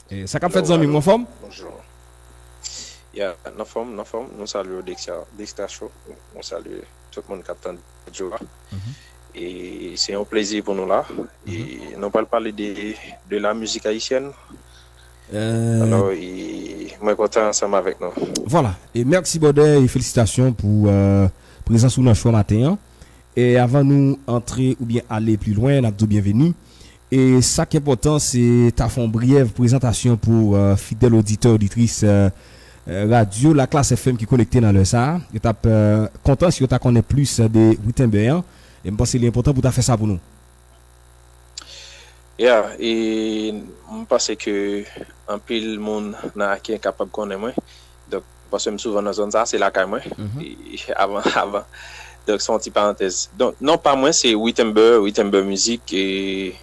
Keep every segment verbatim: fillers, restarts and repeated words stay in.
E sa k ap fèt, zanmi m, w anfòm? Ya, nan fòm, nan fòm. Nou salye w, Dextra, Dextra Show. Nou salye tout moun k ap tande radyo a. E se yon plezi pou nou la. E nou pral pale de, de la mizik ayisyèn. Alò, e mwen kontan ansanm avèk nou. Vwala. E mèsi, brother, e felisitasyon pou, euh, prezans ou nan show maten an. E avan nou antre oubyen ale pli lwen, n ap di w byenveni. E sa k enpòtan, se ta fè yon brèv prezantasyon pou, euh, fidèl oditè, oditris, euh, euh, radyo Laklass F M ki konekte nan lè sa a. Yo t ap, euh, kontan si yo ta konnen plis de Wittenber an. E m panse li enpòtan pou w ta fè sa pou nou. Ya, e m panse ke anpil moun nan Aken kapab konnen mwen. Donk, paske m souvan nan zòn sa, se lakay mwen. E avan, avan. Donk, se yon ti parantèz. Donk, non pa mwen, se Wittenber, Wittenber Music, e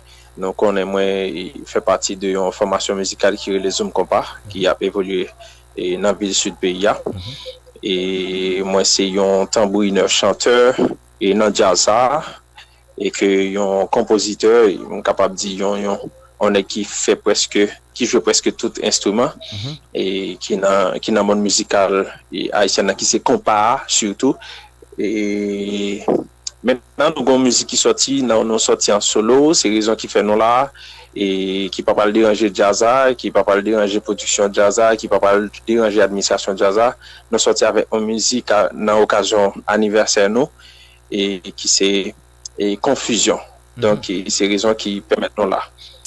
nou konnen mwen, e fè pati de yon fòmasyon mizikal ki rele Zoom Konpa, ki ap evolye, e nan vil sid peyi a. E mwen, se yon tanbourinè, chantè, e nan djaz sa a. E ke yon konpozitè, m kapab di yon, yon, yon nèg ki fè prèske, ki jwe prèske tout enstriman, e ki nan, ki nan mond mizikal, e ayisyen nan, ki se konpa a, sitou. E mentnan, nou gon mizik ki sòti, nan, nou sòti an solo, se rezon ki fè nou la, e ki pa pral deranje djaz la, ki pa pral deranje pwodiksyon djaz la, ki pa pral deranje administrasyon djaz la. Nou sòti avèk yon mizik a, nan okazyon anivèsè nou, e ki se e Konfizyon. Donk, e se rezon ki pèmèt nou la.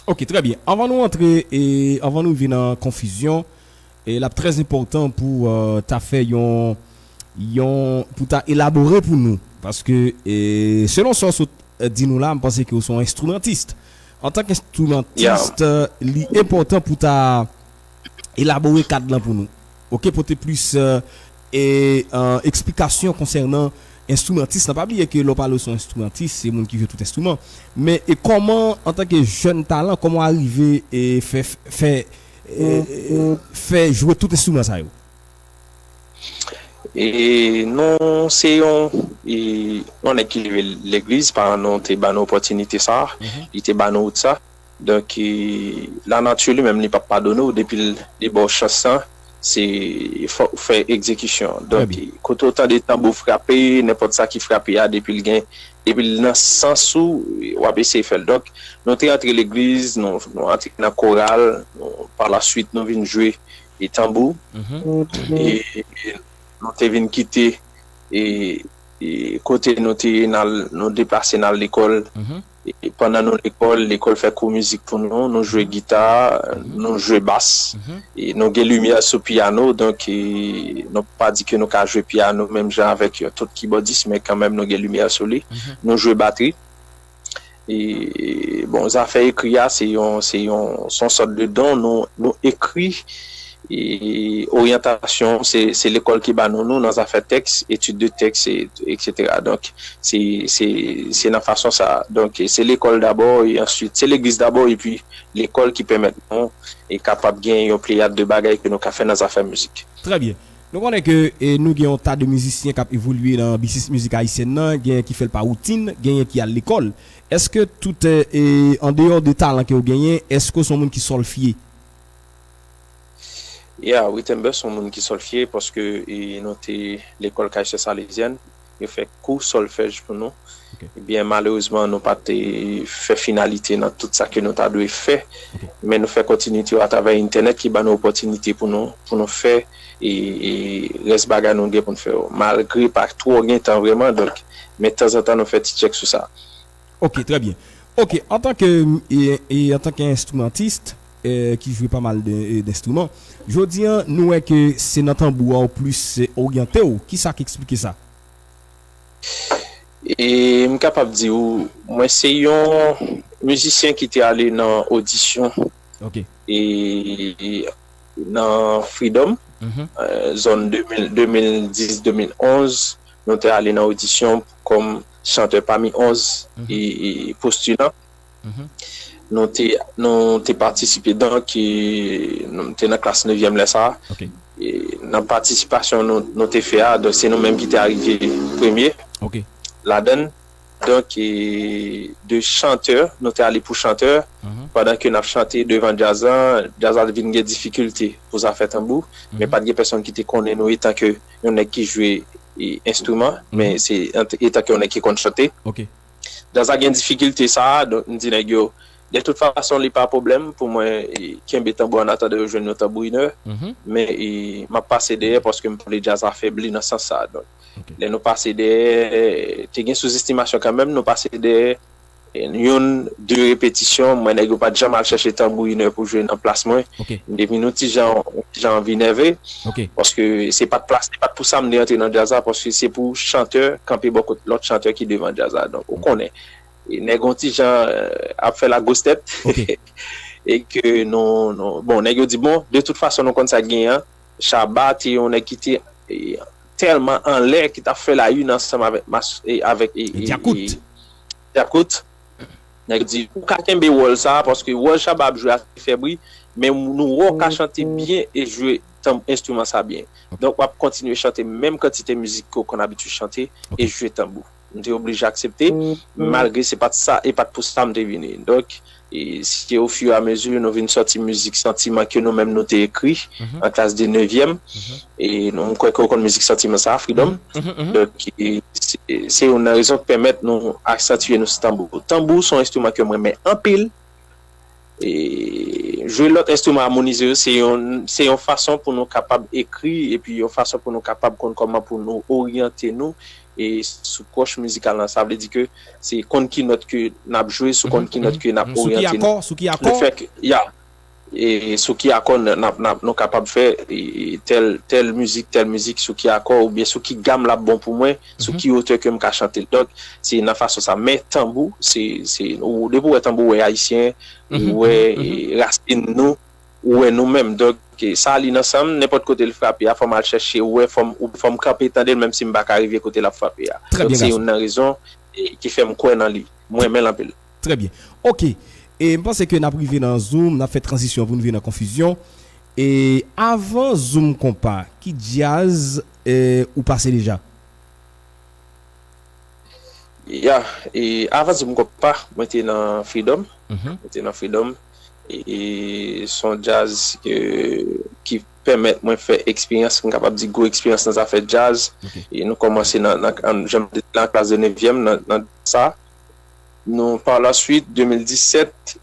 Ok, trè byen. Anvan nou antre, e anvan nou rive nan Konfizyon, e l ap trè enpòtan pou, euh, ta fè yon, yon, pou ta elabore pou nou. Paske, e selon sa w sot, euh, di nou la, m panse ke w se yon enstrimantis. Antanke enstrimantis, euh, li enpòtan pou ta elabore kad lan pou nou. Ok, pote plis, euh, e, euh, eksplikasyon konsènan enstrimantis lan. Pa bliye ke lè w pale w se yon enstrimantis, se moun ki jwe tout enstriman. Men, e kòman, antanke jèn talan, kòman w arive e fè, fè, e, e, fè jwe tout enstriman sa yo? E nou se yon, e, yon nèg ki leve legliz, paran nou te ba nou opòtinite sa, li te ba nou wout sa. Donk, e, lanati li menm, li p ap padone w, depi l, li ba w chans lan, se fòk ou fè egzekisyon. Donk, e, kote w tande tanbou frape, nenpòt sa ki frape a, depi l gen, depi l nan sans ou, w ap eseye fè l. Donk, nou te antre legliz, nou, nou antre nan koral, nou, pa la swit, nou vin jwe e tanbou. E, e nou te vin kite, e, e kote nou te ye, n al, nou deplase n al lekòl. E pandan nou lekòl, lekòl fè kou mizik pou nou, nou jwe gita, nou jwe bas, e nou gen limyè sou pyano, donk, e nou pa di ke nou ka jwe pyano menm jan avèk yon tout kibòdis, men kanmenm nou gen limyè sou li. Nou jwe batri. E, bon, zafè ekri a, se yon, se yon, se yon sòt de don. Nou, nou ekri, e, oryantasyon, se, se lekòl ki ba nou, nou, nan zafè tèks, etid de tèks, e, etsetera. Donk, se, se, se nan fason sa a. Donk, se lekòl dabò, e answit, se legliz dabò, epi lekòl ki pèmèt nou, e kapab gen yon pleyad de bagay ke nou ka fè nan zafè mizik. Trè byen. Nou konnen ke, e, nou gen yon ta de mizisyen k ap evolye nan biznis mizik ayisyèn nan, genyen ki fè l pa woutin, genyen ki al lekòl. Èske tout, e, e, andeyò de talan ke w genyen, èske w se yon moun ki sòlfye? Ya, Wittenber se yon moun ki sòlfye paske, e, nou te lekòl Caixa Salesian, yo fè kou sòlfèj pou nou. Ebyen, malerezman, nou pa te fè finalite nan tout sa ke nou ta dwe fè. Men nou fè kontinite yo atravè entènèt ki ba nou opòtinite pou nou, pou nou fè, e, e rès bagay nou gen pou n fè yo. Malgre pa twò gen tan vrèman, donk, men tanzantan nou fè ti tchèk sou sa. Ok, trè byen. Ok, antanke, e, e, antanke enstrimantis, e, ki jwe pa mal de, e, denstriman, jodi a, nou wè ke se nan tanbou a w plis, e, oryante w. Kisa k eksplike sa? E m kapab di w, mwen se yon mizisyen ki te ale nan odisyon, e, nan Freedom, e, zòn de mil, de mil dis, de mil onz, nou te ale nan odisyon kòm chantè pami onz, e, e, postilan. Nou te, nou te patisipe, donk, e, nou te nan klas nevyèm lè sa a. E, nan patisipasyon nou, nou te fè a, donk, se nou menm ki te arive premye ladann. Donk, e, de chantè, nou te ale pou chantè, pandan ke n ap chante devan djaz la, djaz la vin gen difikilte pou zafè tanbou, men pa t gen pèsonn ki te konnen nou etan ke yon nèg ki jwe, e, enstriman, men se etan ke yon nèg ki konn chante. Djaz la gen difikilte sa a, donk m di nèg yo, de tout fason, li pa pwoblèm pou mwen, e, kenbe tanbou an atandan yo jwenn yon tanbourinè, men, e, m ap pase dèyè paske m pa vle djaz la febli nan sans sa a. Donk, lè nou pase dèyè, te gen souzestimasyon kanmenm, nou pase dèyè, e, youn, de repetisyon, mwen nèg yo pa t janm al chèche tanbourinè pou jwe nan plas mwen. Depi nou ti jan, ti jan anvi nève, paske se pa t plas, se pa t pou sa m te antre nan djaz la, paske se pou chantè kanpe bò kot lòt chantè ki devan djaz la. Donk, ou konnen, e nèg yon ti jan, e, ap fè lagwostèt. E ke nou, nou, bon, nèg yo di, bon, de tout fason, nou konn sa k genyen an. Shabba te yon nèg ki te, e, tèlman anlè, ki t ap fè la une ansanm avèk, mas- e, avèk, e, e, Djakout. E, Djakout. Nèg yo di, ou ka kenbe wòl sa a, paske wòl Shabba ap jwe a se fè bri, men nou wè w ka chante byen e jwe tan, enstriman sa byen. Donk, w ap kontinye chante menm kantite mizik ke w konn abitye chante e jwe tanbou. M te oblije aksepte, malgre se pa t sa, e pa t pou sa m te vini. Donk, e se ofiramezi nou vin sòti mizik santiman ke nou menm nou te ekri an klas de nevyèm. E nou, m kwè ke w konn mizik santiman sa, Freedom. Donk, e se, se youn nan rezon ki pèmèt nou aksantye nou sou tanbou. Tanbou se yon enstriman ke m renmen anpil. E jwe lòt enstriman amonize yo, se yon, se yon fason pou nou kapab ekri, epi yon fason pou nou kapab konn kòman pou nou oryante nou, e sou kòch mizikal lan. Sa vle di ke se konn ki nòt ke n ap jwe, sou konn ki nòt ke n ap oryante nou. Sou ki akò, sou ki akò? Lefètke, ya, e sou ki akò n, n ap, n ap, nou kapab fè, e, tèl, tèl mizik, tèl mizik, sou ki akò, oubyen sou ki gam l ap bon pou mwen, sou ki wotè ke m ka chante l. Donk, se nan fason sa. Men tanbou, se, se, ou, depi w wè tanbou, w wè ayisyen, ou wè, e, rasin nou, ou wè nou menm. Donk, e, sa li nan san m, nenpòt kote l frape a, fò m al chèche, ou wè, fò m, ou, fò m kanpe tande l, menm si m pa ka rive kote l ap frape a. Donk, se youn nan rezon, e, ki fè m kwè nan li. Mwen renmen l anpil. Trè byen. Ok. E m panse ke n ap rive nan zoom, n ap fè tranzisyon pou n vin nan konfizyon. E avan Zoom Konpa, ki djaz, e, ou pase deja? Ya, e avan Zoom Konpa, mwen te nan Freedom. Mwen te nan Freedom. E se yon djaz ke, ki pèmèt mwen fè eksperyans, m kapab di gwo eksperyans nan zafè djaz. E nou kòmanse nan, nan, an, jan m te di la, an klas de nevyèm nan, nan sa. Nou, pa la suite, de mil disèt,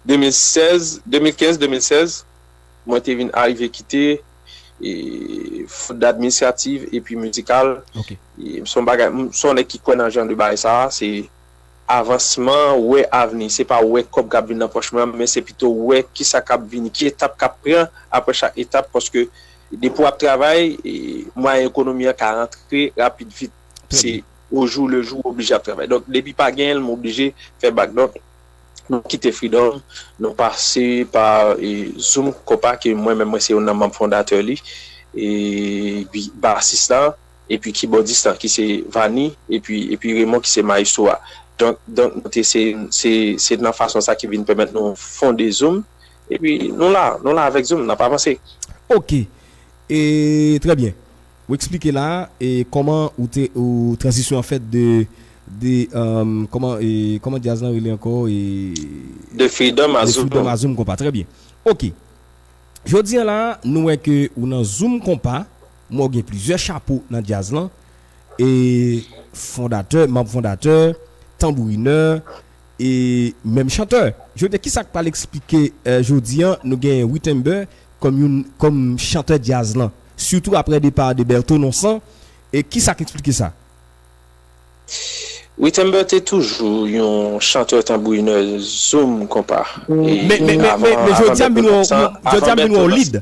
de mil sèz, de mil kenz, de mil sèz, mwen te vin arive kite, e, fot d'administratif epi mizikal. E se yon bagay, m, se yon nèg ki kwè nan jan de bagay sa a, se avansman, wè avni. Se pa wè kòb k ap vin nan pòch mwen an, men se pito wè kisa k ap vini, ki etap k ap pran apre chak etap, paske depi w ap travay, e, mwayen ekonomi an ka rantre rapid vit. Se au jour le jour, w oblije ap travay. Donk, depi pa genyen l, m oblije fè bak. Donk, nou kite Freedom, nou pase pa, e, Zoom Konpa, ke mwen menm, mwen se youn nan manm fondatè li, e, bi-, basis la, epi kibòdis la, ki se Vani, epi, epi Raymond, ki se mayestwo a. Donk, donk, nou te, se, se, se nan fason sa ki vin pèmèt nou fonde Zoom, epi nou la, nou la avèk Zoom, n ap avanse. Ok. E, trè byen. Ou eksplike la, e, kòman ou te, ou, tranzisyon an fèt de, de, um, kòman, e, kòman djaz lan rele ankò, e, de Freedom a Zoom. De Freedom a Zoom Konpa. Trè byen. Ok. Jodi a la, nou wè ke ou nan Zoom Konpa, m wè w gen plizyè chapo nan djaz lan, e fondatè, manm fondatè, tanbourinè, e menm chantè. Jodi a, kisa k pral eksplike, e, jodi a, nou gen Witember kòm youn, kòm chantè djaz lan, sitou aprè depa de Bertho Nonsan, e kisa k eksplike sa? Witember te toujou yon chantè tanbourinè Zoom Konpa. E men, men, men, avan, men, men avan jodi a, m vin wè w, jodi a, m vin wè w lead.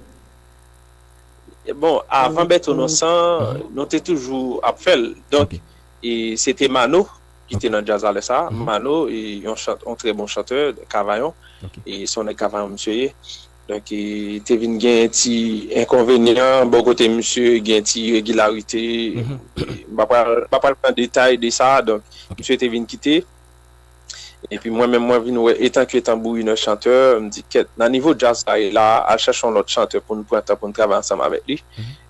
Bon, avan Bertho Nonsan, nou te toujou ap fè l. Donk, e se te Mano ki te nan djaz la lè sa a. Mano, e yon chant-, yon trè bon chantè, Kavayon. E se yon nèg Kavayon misye ye. Donk, e, te vin gen ti enkonvenyan bò kote misye, gen ti iregilarite. E, m pa pral, m pa pral pran detay de sa, donk, misye te vin kite. Epi mwen menm, mwen vin wè, etanke tanbourinè chantè, m di, kèt, nan nivo djaz la ye la, al chèche yon lòt chantè pou n pran tan pou n travay ansanm avèk li.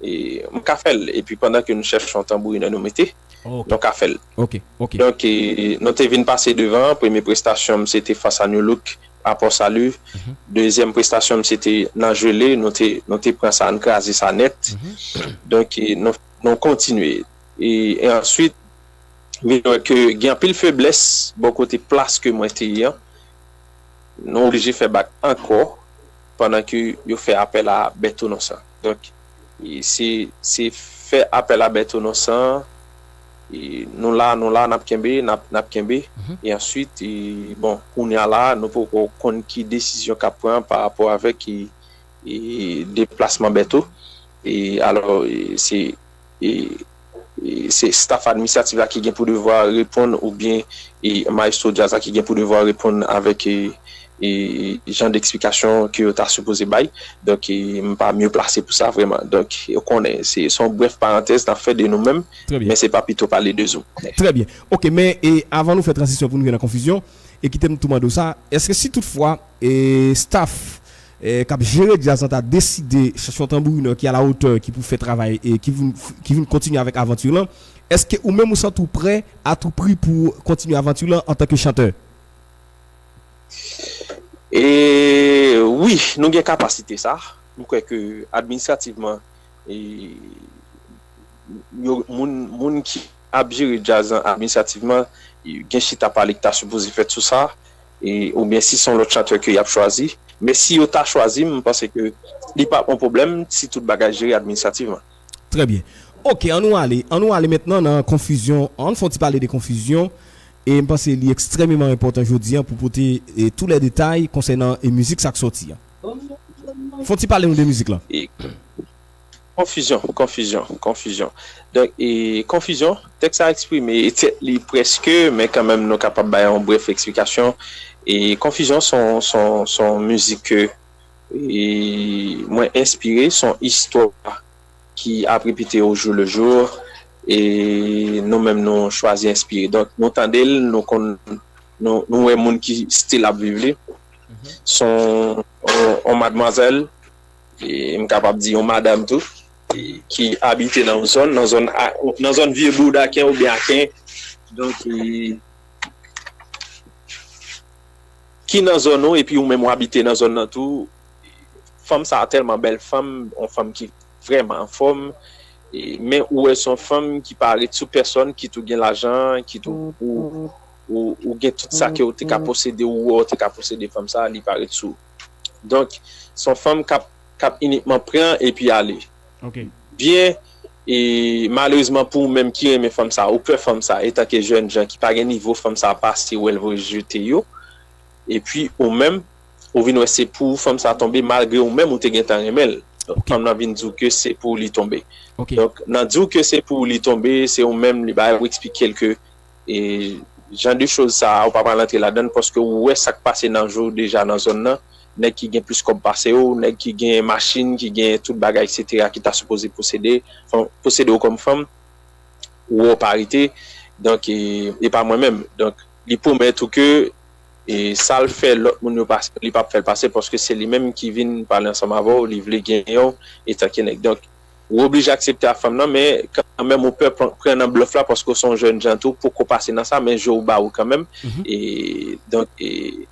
E m ka fè l. Epi pandan ke nou chèche yon tanbourinè, nou mete. Ok. Nou ka fè l. Ok, ok. Donk, e, nou te vin pase devan. Premye prestasyon m, se te Fas a New Look, Apò Sali. Dezyèm prestasyon m, se te Nan Jele. Nou te, nou te pran sa, n kraze sa nèt. Donk, e, nou, nou kontinye. E, e answit, vin wè ke gen anpil feblès bò kote plas ke mwen te ye an. Nou oblije fè bak ankò pandan ke yo fè apèl a Bèto Nonsan. Donk, e se, se fè apèl a Bèto Nonsan, e nou la, nou la, n ap kenbe, n ap, n ap kenbe. E answit, e, bon, kounye a la, nou poko konn ki desizyon k ap pran pa rapò avèk, e, e, deplasman Bèto. E alò, e, se, e, e, se staff administratif la ki gen pou devwa reponn, oubyen, e, maestro djaz la ki gen pou devwa reponn avèk, e, e, jan d'eksplikasyon ke yo ta sipoze bay. Donk, e, m pa mye plase pou sa vrèman. Donk, ou konnen, se, se yon brèf parantèz n ap fè de nou menm, men se pa pito pale de zou. Trè byen. Ok, men, e, avan nou fè tranzisyon pou nou rive nan konfizyon, e kite m tou mande w sa, èske si toutfwa, e, staff, e, k ap jere djaz lan ta deside chache yon tanbourinè ki a la otè, ki pou fè travay, e ki vin, ki vin kontinye avèk avanti lan, èske ou menm ou santi w prè a tou pri pou kontinye avanti lan antanke chantè? E wi, nou gen kapasite sa. M kwè ke administrativman, e, yo, moun, moun ki ap jere djaz lan administrativman, gen chita pale ki ta sipoze fèt sou sa, e, oubyen si se yon lòt chantè ke y ap chwazi. Men si yo ta chwazi m, m panse ke li p ap yon pwoblèm si tout bagay jere administrativman. Trè byen. Ok, ann nou ale. Ann nou ale mentnan nan konfizyon. Ann fè yon ti pale de konfizyon. E m panse li ekstrèmeman enpòtan jodi a pou pote, e, tou lè detay konsènan, e, mizik sa k sòti a. Fè yon ti pale nou de mizik lan. E, konfizyon, konfizyon, konfizyon. Donk, e, konfizyon, tèks la eksprime tèt li prèske, men kanmenm nou kapab bay yon brèf eksplikasyon. E, konfizyon se yon, se yon, se yon mizik ke, e, mwen enspire, se yon istwa ki ap repete au jour le jour, e nou menm nou chwazi enspire. Donk, nou tande l, nou konn, nou, nou wè moun ki still ap viv li. Se yon, yon, yon madmwazèl, e m kapab di yon madanm tou, e ki abite nan yon zòn, nan zòn a, nan zòn Vye Boud Aken oubyen Aken. Donk, e, ki nan zòn ou, epi ou menm ou abite nan zòn nan tou, fanm sa a tèlman bèl fanm, yon fanm ki vrèman anfòm, e, men ou wè se yon fanm ki pa ret sou pèsòn, kit ou gen lajan, kit ou, ou, ou, ou gen tout sa ke ou te ka posede, ou wè ou te ka posede fanm sa a, li pa ret sou. Donk, se yon fanm k ap, k ap inikman pran epi ale. Ok. Byen, e malerezman pou ou menm ki renmen fanm sa a, ou pè fanm sa a, etanke jènjan ki pa gen nivo fanm sa a pase, ou wè l voye jete yo. Epi ou menm, ou vin wè se pou ou fanm sa a tonbe, malgre ou menm ou te gentan renmen l. Donk, fanm nan vin di w ke se pou ou li tonbe. Ok. Donk, nan di w ke se pou ou li tonbe, se ou menm li bay, ou eksplike l ke, e, jan de choz sa a, ou pa pral antre ladan l, paske ou wè sa k pase nan je w deja nan zòn nan, nèg ki gen plis kòb pase w, nèg ki gen machin, ki gen tout bagay, etsetera, ki ta sipoze posede, fanm, posede w kòm fanm, ou wè w pa rete, donk, e, e pa mwen menm. Donk, li pwomèt ou ke, e, sa l fè lòt moun yo pase, li p ap fè l pase, paske se li menm ki vin pale ansanm avè w, li vle genyen w, etanke nèg. Donk, ou oblije aksepte ak fanm nan, men kanmenm ou pè pran, pran nan blòf la, paske w se yon jènjan tou, poko pase nan sa, men je w ba ou kanmenm. E, donk, e,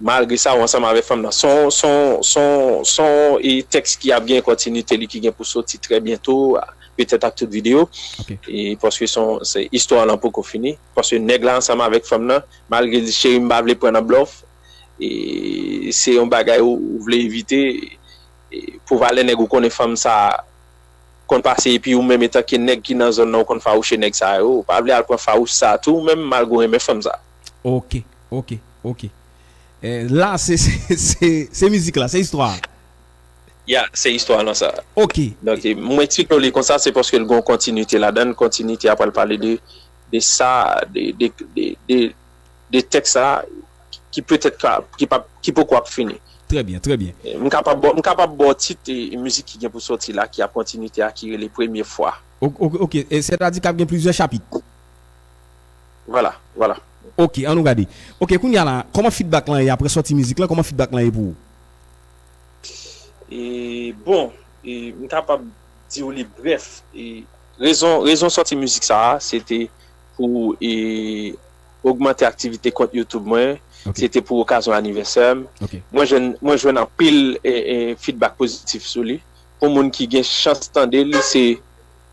malgre sa, ou ansanm avèk fanm nan. Se yon, se yon, se yon, se yon, e, tèks ki ap gen kontinite li ki gen pou soti trè byento, petèt ak tout videyo. Ok. E paske se yon, se, istwa lan poko fini. Paske nèg la ansanm avèk fanm nan, malgre li di, "Cheri, m pa vle pran nan blòf." E se yon bagay ou, ou vle evite. E pou valè nèg ou konnen fanm sa konn pase, epi ou menm etanke nèg ki nan zòn nan, ou konn fawouche nèg sa yo, ou pa vle al pran fawouch sa tou, ou menm, malgre w renmen fanm sa. Ok, ok, ok. Eh, la, se, se, se, se mizik la, se istwa a. Ya, se istwa lan sa. Ok. Donk, e, mwen eksplike w li konsa, se paske l gen yon kontinite ladan l, kontinite a pral pale de, de sa, de, de, de, de, de tèks sa, ki petèt ka, ki pa, ki poko ap fini. Trè byen, trè byen. E, m kapab ba w, m kapab ba w tit, e, mizik ki gen pou sòti la, ki ap kontinite a, ki rele Premye Fwa. O-, o-, ok, e, sètadi k ap gen plizyè chapit. Vwala, vwala. Ok, ann nou gade. Ok, kounye a la, kòman feedback lan ye apre sòti mizik lan? Kòman feedback lan ye pou ou? E, bon, e, m kapab di w li brèf. E, Rezon, rezon sòti mizik sa a, se te pou e, ogmante aktivite kont YouTube mwen. Se te pou okazyon anivèsè m. Mwen jwenn, mwen jwenn anpil e, e, feedback pozitif sou li. Pou moun ki gen chans tande l, se,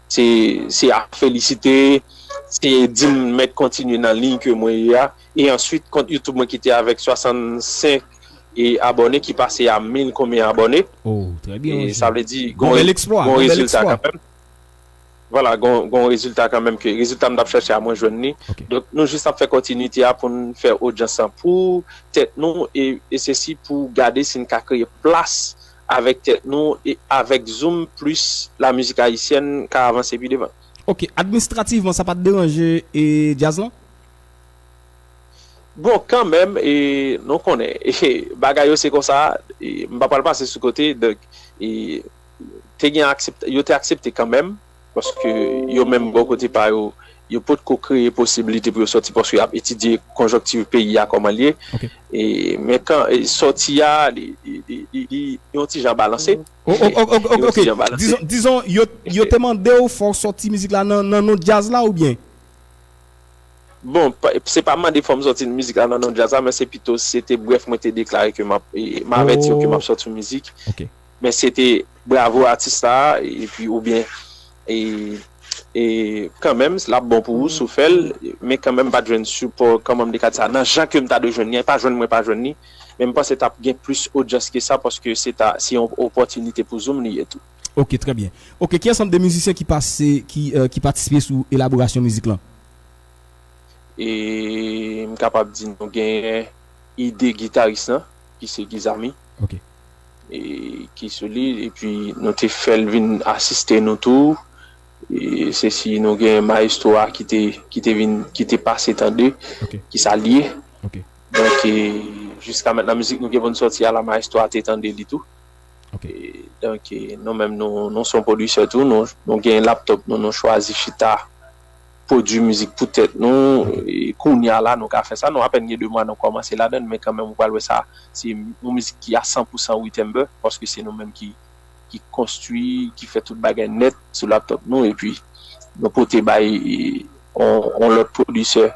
se, se a felisite, se di m mèt kontinye nan liy ke mwen ye a. E answit, kont YouTube mwen ki te avèk swasannsenk e abòne, ki pase a mil konbyen abòne. E sa vle di, gon, gon rezilta kanmenm. Vwala, gon, gon rezilta kanmenm ke rezilta m t ap chèche a mwen jwenn li. Donk, nou jis ap fè kontinite a pou n fè odyans lan pou tèt nou e, e se si pou gade si n ka kreye plas avèk tèt nou e avèk Zoom plis lamizik ayisyèn ka avanse pi devan. Ok, administrativman, sa pa t deranje e djaz lan? Bon, kanmenm, e, nou konnen, e, bagay yo se konsa, e, m pa pral pase sou kote, donk, e, te gen aksepte, yo te aksepte kanmenm, paske yo menm bò kote pa yo, yo potko kreye posiblite pou yo sòti, paske y ap etidye konjonktiv peyi a kòman l ye. E, men kan, e, sòti a, li, li, li, li, li, li yon ti jan balanse. Li yon ti jan balanse. Dizon, dizon, yo, yo te mande w fò w sòti mizik la nan, nan non djaz la oubyen? Bon, pa- se pa mande fò m sòti mizik la nan non djaz la, men se pito, se te brèf, mwen te deklare ke m ap, e, m avèti yo ke m ap sòti yon mizik. Men se te bravo atis la, epi oubyen, e, e, kanmenm, l ap bon pou ou si w fè l, men kanmenm, m pa t jwenn sipò, kòman m te ka di sa, nan jan ke m ta dwe jwenn li, pa jwenn mwen pa jwenn li, men m panse t ap gen plis odyans ke sa, paske se ta, se yon opòtinite pou Zoom li ye tou. Ok, trè byen. Ok, ki ansanm de mizisyen ki pase, ki, e, ki patisipe sou elaborasyon mizik lan? E m kapab di nou genyen ide gitaris lan, ki se Gizami, e, ki sou li, epi nou te fè l vin asiste nou tou. E se si nou gen mayestwo a ki te, ki te vin, ki te pase tande, ki sa l ye. Donk, e, jiska mentnan, mizik nou gen pou n sòti a la, mayestwo a te tande li tou. E, donk, e, nou menm, nou, nou se yon pwodisè tou, nou, nou gen laptòp nou, nou chwazi chita pwodui mizik pou tèt nou. E kounye a la, nou ka fè sa. Nou apèn gen de mwa nou kòmanse ladann, men kanmenm, ou pral wè sa, se yon mizik ki a san pou san Witember, paske se nou menm ki, ki konstwi, ki fè tout bagay nèt sou laptòp nou, epi nou pote bay, e, on, on lòt pwodisè,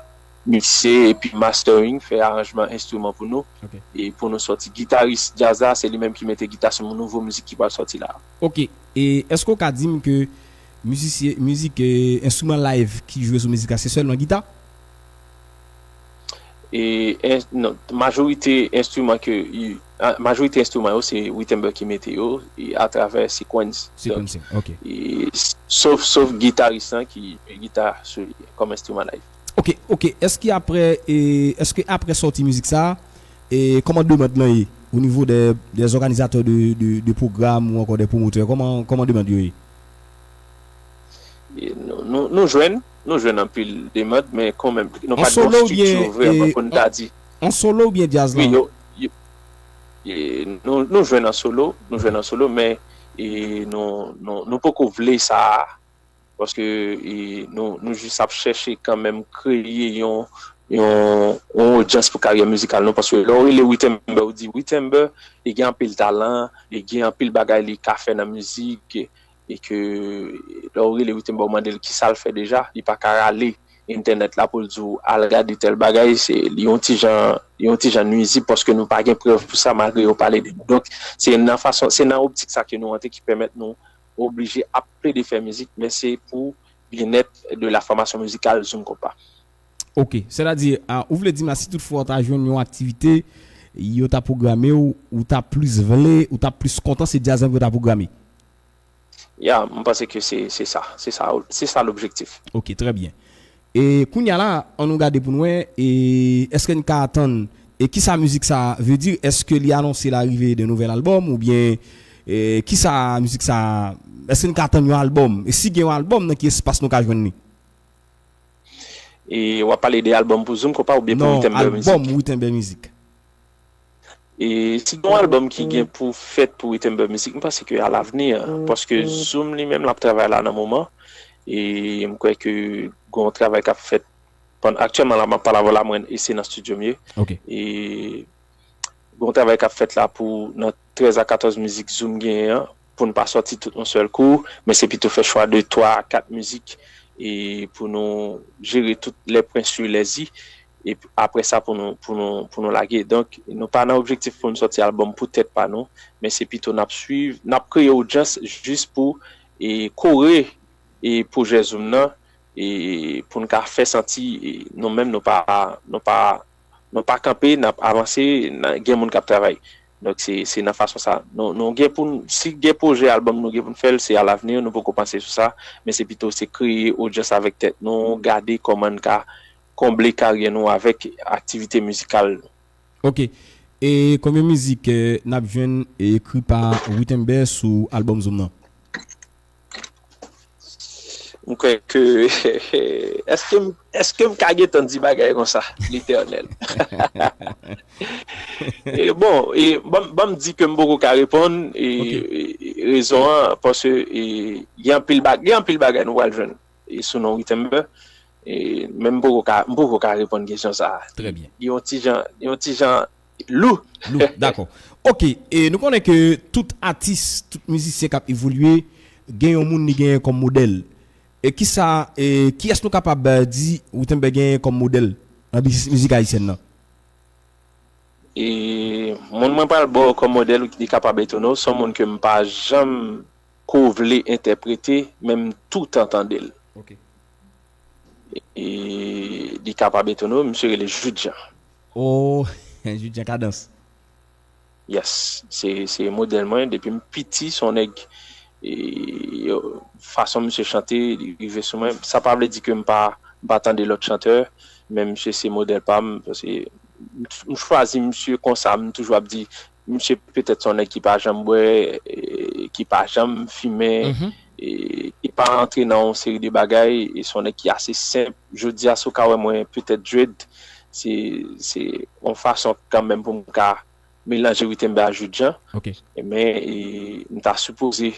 mikse epi mastering, fè aranjman enstriman pou nou. E pou nou sòti. Gitaris djaz la, se li menm ki mete gita sou nouvo mizik ki pral sòti la. Ok. E èske w ka di m ke mizisyen, mizik, e, enstriman live ki jwe sou mizik la, se sèlman gita? E, en, non, majorite enstriman ke, i- a- majorite enstriman yo, se Witember ki mete yo, e, atravè sequence. Donk, e, sof, sof gitaris lan ki jwe gita sou li kòm enstriman live. Ok, ok. Èske apre, e, èske apre sòti mizik sa, e, kòman demann lan ye? O nivo de, des òganizatè de, de, de pwogram ou ankò de pwomotè, kòman, kòman demann yo ye? E nou, nou, nou jwenn, nou jwenn anpil demann, men kanmenm, nou pa t gen yon estrikti vrèman pou n ta di. An solo oubyen djaz lan? Wi, yo, yo, e nou, nou jwenn an solo, nou jwenn an solo, men, e nou, nou, nou poko vle sa a, paske, e nou, nou jis ap chèche kanmenm kreye yon, yon, yon odyans pou karyè mizikal nou, paske lè w rele Witember, ou di Witember, li gen anpil talan, li gen anpil bagay li ka fè nan mizik, e ke lè w rele Witember, w mande l kisa l fè deja, li pa ka rale entènèt la pou l di w al gade tèl bagay, se, li yon ti jan, li yon ti jan nwizib paske nou pa gen prèv pou sa malgre yo pale de nou. Donk, se nan fason, se nan optik sa ke nou antre ki pèmèt nou oblije ap plede fè mizik, men se pou byennèt de la fòmasyon mizikal Zoom Konpa. Ok, sètadi, a, ou vle di m la, si toutfwa w ta jwenn yon aktivite, yo ta pwograme w, ou ta plis vle, ou ta plis kontan se djaz lan ke yo ta pwograme? Ya, m panse ke se, se sa, se sa, se sa lobjektif. Ok, trè byen. E kounye a la, ann nou gade pou n wè, e èske n ka atann, e kisa mizik sa vle di? Èske li anonse larive de nouvèl albòm oubyen, e kisa mizik sa, èske n ka atann yon albòm? E si gen yon albòm, nan ki espas nou ka jwenn li? E w ap pale de albòm pou Zoom Konpa oubyen pou Witember Mizik? Non, albòm Witember Mizik. E se yon albòm ki gen pou fèt pou Witember Mizik, m panse ke alavni, paske Zoom li menm l ap travay la nan moman, e m kwè ke gon travay k ap fèt pandan, aktyèlman la m ap pale avè w la, mwen e se nan estidyo m ye. E gon travay k ap fèt la pou nan trèz a katòz mizik Zoom genyen an, pou n pa sòti tout yon sèl kou, men se pito fè chwa de twa a kat mizik e pou nou jere tout les points sur les i. E apre sa, pou nou, pou nou, pou nou lage. Donk, nou pa nan objektif pou n sòti albòm pou tèt pa nou, men se pito n ap swiv, n ap kreye odyans jis pou e kore e pwojè Zoom nan, e pou n ka fè santi e nou menm nou pa, nou pa, nou pa kanpe, n ap avanse, n a- gen moun k ap travay. Donk, se, se nan fason sa. Nou, nou gen pou n, si gen pwojè albòm nou gen pou n fè l, se alavni, nou poko panse sou sa, men se pito se kreye odyans avèk tèt nou, gade kòman n ka konble karyè nou avèk aktivite mizikal nou. Ok. E konbyen mizik eh, n ap jwenn ekri pa Wittenber sou albòm Zoom nan? M kwè ke èske m èske m ka gentan di bagay konsa, Letènèl? E bon, e, ban m- ban m di ke m poko ka reponn e, Ok. e, e rezon an paske e, gen anpil bag, gen anpil bagay nou pral jwenn e sou non Wittenber. E, men m poko ka m poko ka reponn kesyon sa. Trè byen. Li yon ti jan li yon ti jan lou. Lou, dakò. Ok, e nou konnen ke tout atis, tout mizisyen k ap evolye, gen yon moun li genyen kòm modèl. E kisa, e kiyès nou kapab eh, di Wittenber genyen kòm modèl nan biznis mizik ayisyèn nan? E moun mwen pral ba w kòm modèl li kapab etone w, se yon moun ke m pa janm ko vle entèprete, men m toutan tande l. Ok. E li kapab etone w, misye rele Jude Jean. Oh, Jude Jean Cadence. Yes, se se modèl mwen depi m piti, se yon nèg e, yo, fason misye chante, li rive sou mwen. Sa pa vle di ke m pa m pa tande lòt chantè, men misye se modèl pa m, paske m m chwazi misye konsa, m toujou ap di misye petèt se yon nèg ki pa janm bwè, e, ki pa janm fimen, Mhm. e, ki pa antre nan yon seri de bagay, e se yon nèg ki ase senp. Jodi a, si w ka wè mwen petèt dread, se se yon fason kanmenm pou m ka melanje Wittenber a Jude Jean. Ok. Men e, m ta sipoze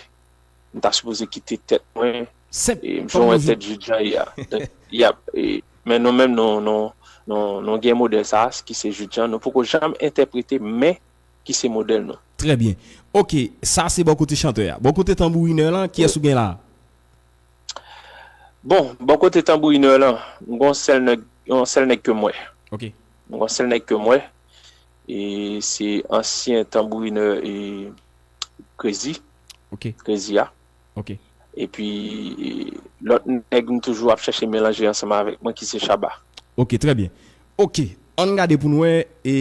m ta sipoze kite tèt mwen Senp. e m Kòm jwe nou tèt Jude Jean ye a. Donk, y ap, e, men nou menm nou nou nou nou gen modèl sa a, ki se Jude Jean, nou poko janm entèprete men ki se modèl nou. Trè byen. Ok, sa se bò kote chantè a. Bò kote tanbourinè lan, kiyès ou gen la? Bon, bò kote tanbourinè lan, m gon sèl nèg yon sèl nèg ke m wè. Ok. M gon sèl nèg ke m wè. E se ansyen tanbourinè e Crazy. Ok. Crazy a. Ok. Epi lòt nèg m toujou ap chèche melanje ansanm avèk mwen ki se Shabba. Ok, trè byen. Ok, ann gade pou n wè e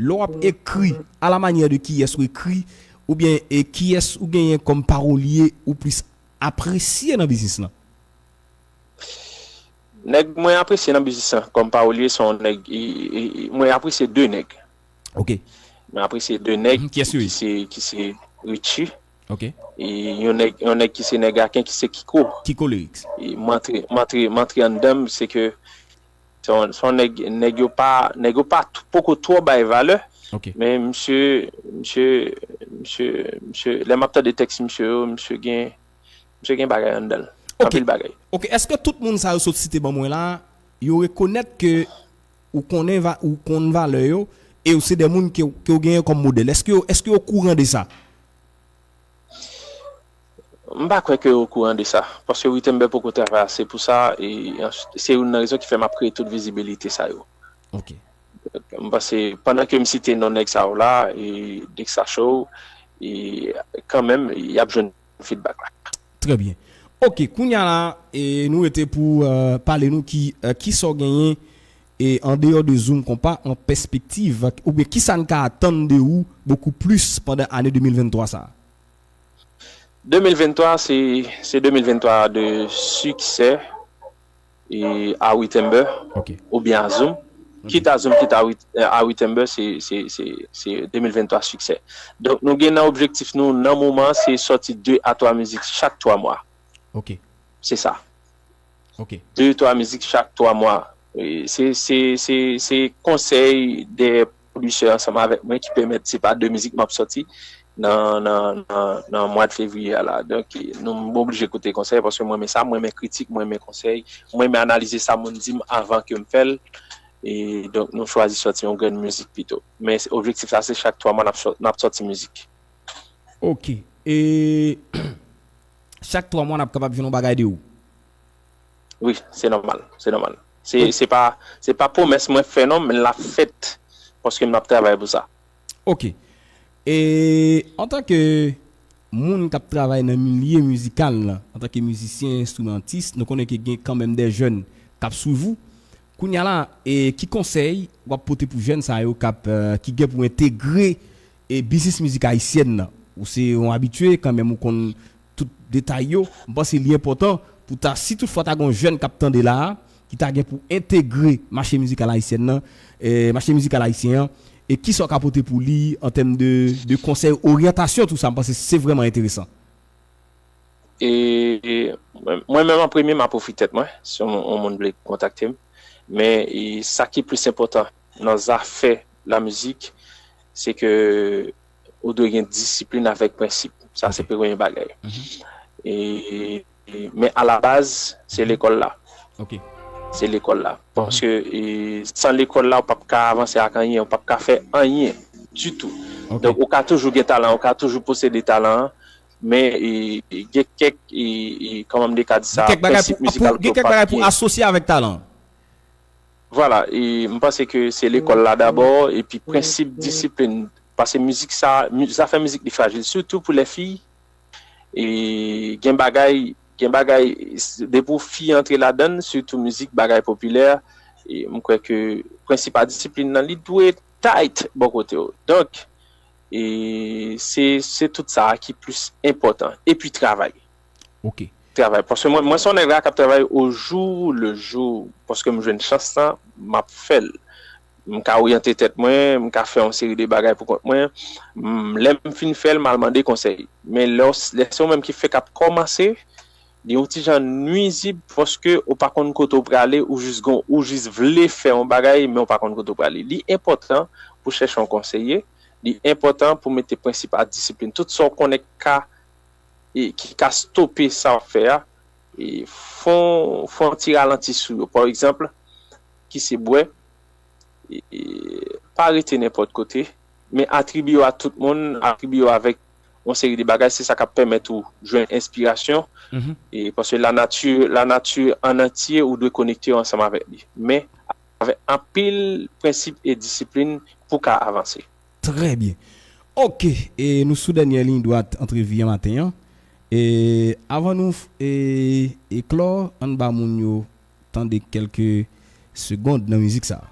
lè w ap ekri, a la manyè de kiyès ou ekri, oubyen e kiyès ou genyen kòm pawolye ou plis apresye nan biznis lan? Nèg mwen apresye nan biznis lan kòm pawolye se yon nèg e, e, e, mwen apresye de nèg. Ok. Mwen apresye de nèg Mhm, kiyès yo ye? ki se ki se Richie. Ok. E yon nèg yon nèg ki se nèg Aken ki se Kiko. Kiko Lyrics. E m antre m antre m antre anndan m se ke se yon se yon nèg nèg yo pa nèg yo pa t- poko twò bay valè. Ok. Men misye misye misye misye lè m ap tande tèks misye yo, misye gen misye gen bagay anndan l. Ok. Anpil bagay. Ok, èske tout moun sa yo sot site ban mwen la, yo rekonèt ke ou konnen va, ou konn valè yo, e ou se de moun ke, ke ou genyen kòm modèl? Èske, èske yo okouran de sa? M pa kwè ke yo okouran de sa, paske Wittenber poko travay ase pou sa, e se youn nan rezon ki fè m ap kreye tout vizibilite sa yo. Ok. M panse pandan ke m site non nèg sa yo la, e Dexa Show, e kanmenm y ap jwenn feedback la. Trè byen. Ok, kounye a la, e nou rete pou euh, pale nou ki, euh, ki sa w genyen e an deyò de Zoom Konpa an pèspektiv, oubyen ki sa n ka atann de ou bokou plis pandan ane de mil venntwa sa a? De mil venntwa se se de mil venntwa de siksè e a Wittenber Ok. Oubyen a Zoom. Kit a Zoom, kit a Wit- a Wittenber, se se se se de mil venntwa siksè. Donk nou gen nan objektif nou nan moman an se sòti de a twa mizik chak twa mwa. Ok. Se sa. Ok. De twa mizik chak twa mwa. E, Se se se se konsèy de pwodisè ansanm avèk mwen ki pèmèt se pa de mizik m ap sòti nan nan nan nan mwa de fevriye a la. Donk nou m oblije koute konsèy paske mwen renmen sa, mwen renmen kritik, mwen renmen konsèy, mwen renmen analize sa moun di m avan ke m fè l. E donk nou chwazi sòti yon grenn mizik pito. Men objektif la se chak twa mwa n ap sò- n ap sòti mizik. Ok. E chak twa mwa n ap kapab jwenn yon bagay de ou. Wi, se nòmal, se nòmal. Se, se pa, se pa pwomès mwen fè non, men l ap fèt paske m ap travay pou sa. Ok. E antanke moun k ap travay nan milye mizikal la, antanke mizisyen, enstrimantis, nou konnen ke gen kanmenm de jèn k ap swiv ou. Kounye a la, e ki konsèy w ap pote pou jèn sa yo k ap, eh, ki gen pou entegre e biznis mizik ayisyèn nan? Ou se yon abitye kanmenm, ou konn tout detay yo. M panse li enpòtan pou ta, si toutfwa ta gen yon jèn k ap tande la a, ki ta gen pou entegre mache mizikal ayisyèn nan, eh, mache mizikal ayisyen an, e kisa w ka pote pou li an tèm de, de konsèy, oryantasyon, tou sa, m panse se vrèman enteresan. E mwen, mwen menm an premye, m ap ofri tèt mwen, si yon, yon moun vle kontakte m. Men, e, sa ki plis enpòtan nan zafè lamizik, se ke ou dwe gen disiplin avèk prensip. Sa se premye bagay. E, e, men alabaz, se lekòl la. Ok. Se lekòl la. Paske, e, san lekòl la, ou p ap ka avanse ak anyen, ou p ap ka fè anyen ditou. Ok. Donk, ou ka toujou gen talan, ou ka toujou posede talan an, men, e, e, gen kèk, e, e, kòman m te ka di sa, gen kèk bagay prensip pou, mizikal pou, gen kèk bagay pou asosye avèk talan. Vwala, e m panse ke se lekòl la dabò, epi prensip, disiplin. Paske mizik sa, mi-, zafè mizik li frajil, sitou pou lèfi. E gen bagay, gen bagay, s-, depi w fi antre ladan l, sitou mizik, bagay popilè, e m kwè ke prensip a disiplin nan, li dwe tight bò kote w. Donk, e se, se tout sa a ki plis enpòtan. Epi travay. Ok. Travay. Paske mwen, mwen se yon nèg la k ap travay au jour le jour. Paske m jwenn chans lan, m ap fè l. M ka oryante tèt mwen, m ka fè yon seri de bagay pou kont mwen. M, lè m fin fè l, m al mande konsèy. Men lè w, lè se ou menm ki fèk ap kòmanse, li yon ti jan nwizib paske ou pa konn kote w prale, ou jis gon, ou jis vle fè yon bagay, men ou pa konn kote w prale. Li enpòtan pou chèche yon konseye, li enpòtan pou mete prensip a disiplin. Tout sa w konnen k ka e ki ka stope sa w ap fè a, e fè w, fè w yon ti ralanti sou yo. Pa egzanp, ki se bwè, e, e, pa rete nenpòt kote, men atribye yo a tout moun, atribye yo avèk yon seri de bagay, se sa k ap pèmèt ou jwenn enspirasyon. E paske lanati, lanati an antye, ou dwe konekte yo ansanm avèk li. Men avèk anpil prensip e disiplin pou w ka avanse. Trè byen. Ok, e nou sou dènyè liy dwat antrevi an maten an. E avan nou f-, e, e klò, ann ba moun yo tande kèlke segond nan mizik sa a.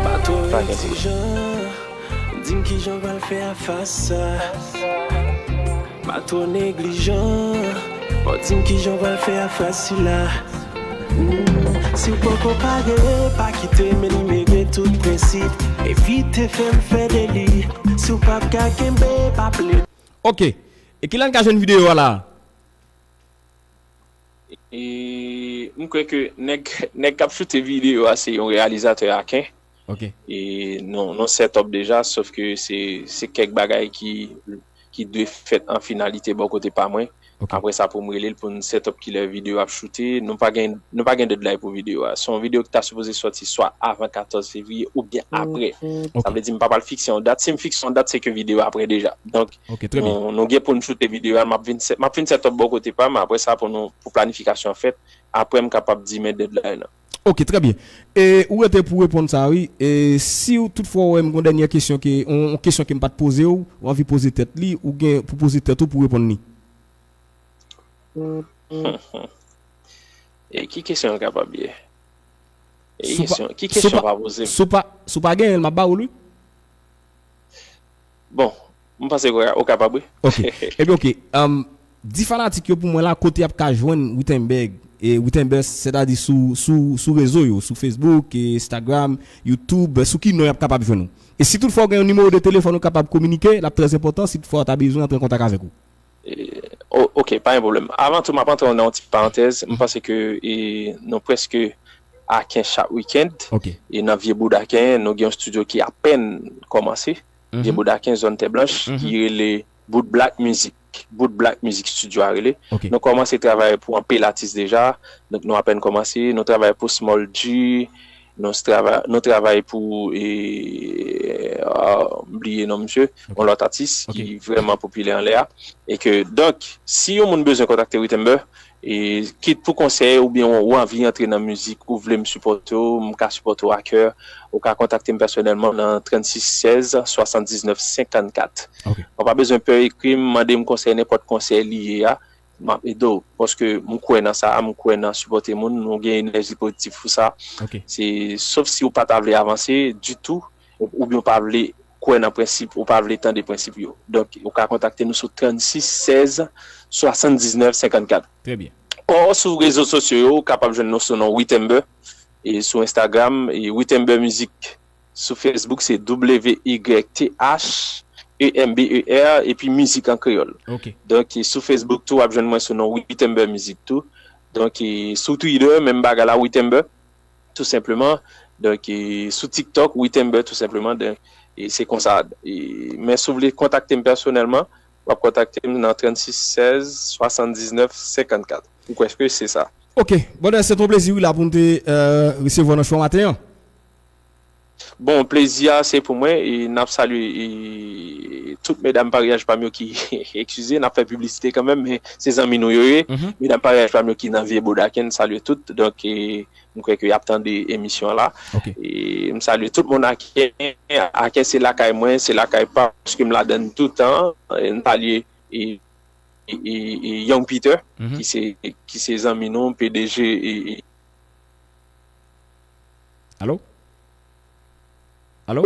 Pa twò exijan, di m kijan w pral fè a fas sa. Pa twò neglijan, fò di m kijan w pral fè a fas sila. Mm, si w poko pare, pa kite, men li mete tout prensip. Evite fè m fè deli. Si w p ap ka kenbe, pa plede. Ok. E kilè n ka jwenn videyo a la? E, m kwè ke nèg, nèg k ap choute videyo a se yon reyalizatè aken. Ok. E nou, nou set up deja, sòf ke se, se kèk bagay ki, ki dwe fèt an finalite bò kote pa mwen. Ok. Apre sa, pou m rele l, pou n set up kilè videyo ap choute. Nou pa gen, nou pa gen deadline pou videyo a. Se yon videyo ki ta sipoze sòti swa avan katòz fevriye oubyen apre. Ok. Sa vle di, m pa pral fikse yon dat. Si m fikse yon dat, se ke videyo a prè deja. Donk, ok, trè byen. Nou, nou gen pou n choute videyo a. M ap vin set, m ap vin set up bò kote pa m. Apre sa, pou nou, pou planifikasyon an fèt, apre m kapab di men deadline nan. Ok, trè byen. E ou rete pou reponn sa, wi. E si w toutfwa w wè m gon dènyè kesyon ke, yon, yon kesyon ke m pa t poze w, ou anvi poze tèt li, ou gen pou poze tèt ou pou reponn li. E ki kesyon l kapab ye? E ki kesyon, ki kesyon w pa poze m? Si w pa, si w pa genyen l, m ap ba w l, wi. Bon, m panse ke w kapab, wi. Ok. Ebyen, ok. Um, di fanatik yo pou mwen la, kote y ap ka jwenn Wittenberg. E Wittenberg, sètadi sou, sou, sou rezo yo, sou Facebook, e Instagram, YouTube, sou ki non y ap kapab jwenn ou? E si toutfwa w gen yon nimewo de telefòn ou kapab kominike, l ap trè enpòtan, si toutfwa w ta bezwen antre an kontak avèk ou. E, o-, ok, pa gen pwoblèm. Avan tou, m ap antre nan yon ti parantèz. M panse ke, e, nou prèske Aken chak wikenn. Ok. E nan Vye Boud Aken, nou gen yon estidyo ki apèn kòmanse. Vye Boud Aken, zòn Tè Blanch, ki rele Boud Black Music. Boud Black Music Studio a rele. Ok. Nou kòmanse travay pou anpil atis deja. Donk, nou apèn kòmanse. Nou travay pou Small G, Nou travay, nou travay pou, e, ah, m bliye non misye, yon lòt atis ki vrèman popilè anlè a. E ke, donk, si yon moun bezwen kontakte Wittenber, e, kit pou konsèy oubyen ou, ou anvi antre nan mizik, ou vle m sipòte w, m ka sipòte w a kè, ou ka kontakte m pèsonèlman nan trannsis sèz swasanndiznèf senkannkat. Ou pa bezwen pè ekri m, mande m konsèy, nenpòt konsèy li ye a, m ap ede w. Paske m kwè nan sa, m kwè nan sipòte moun, nou gen enèji pozitif pou sa. Se, sof si ou pa ta vle avanse ditou, ou, oubyen ou pa vle kwè nan prensip, ou pa vle tande prensip yo. Donk, ou ka kontakte nou sou trannsis sèz swasanndiznèf senkannkat. Trè byen. Ò, sou rezo sosyo yo, ou kapab jwenn nou sou non Wittenber, e sou Instagram, e Wittenber Music. Sou Facebook, se W Y T H E M B E R, epi mizik an kreyòl. Donk, e sou Facebook tou, w ap jwenn mwen sou non Wittenber Music tou. Donk, e sou Twitter, menm bagay la, Wittenber, tou senpleman. Donk, e sou TikTok, Wittenber, tou senpleman. Donk, e se konsa. E, men si w vle kontakte m pèsonèlman, w ap kontakte m nan trannsis sèz swasanndiznèf senkannkat. M kwè ke se sa. Ok, brother, se ton plezi, wi, la pou n te, euh, resevwa w nan show maten an. Bon, plezi a se pou mwen, e n ap salye, e, tout medam paryaj pa m yo ki, eskize, n ap fè piblisite kanmenm, men se zanmi nou yo ye. Medam paryaj pa m yo ki nan Vye Bodak, n salye tout. Donk, e, m kwè ke y ap tande emisyon an la. E m salye tout moun Aken. Aken se lakay mwen, se lakay pa m, paske m ladann toutan. E m salye, e, e, e, e Young Peter, ki se, ki se zanmi nou, P D G, e, e, Alo? Alo?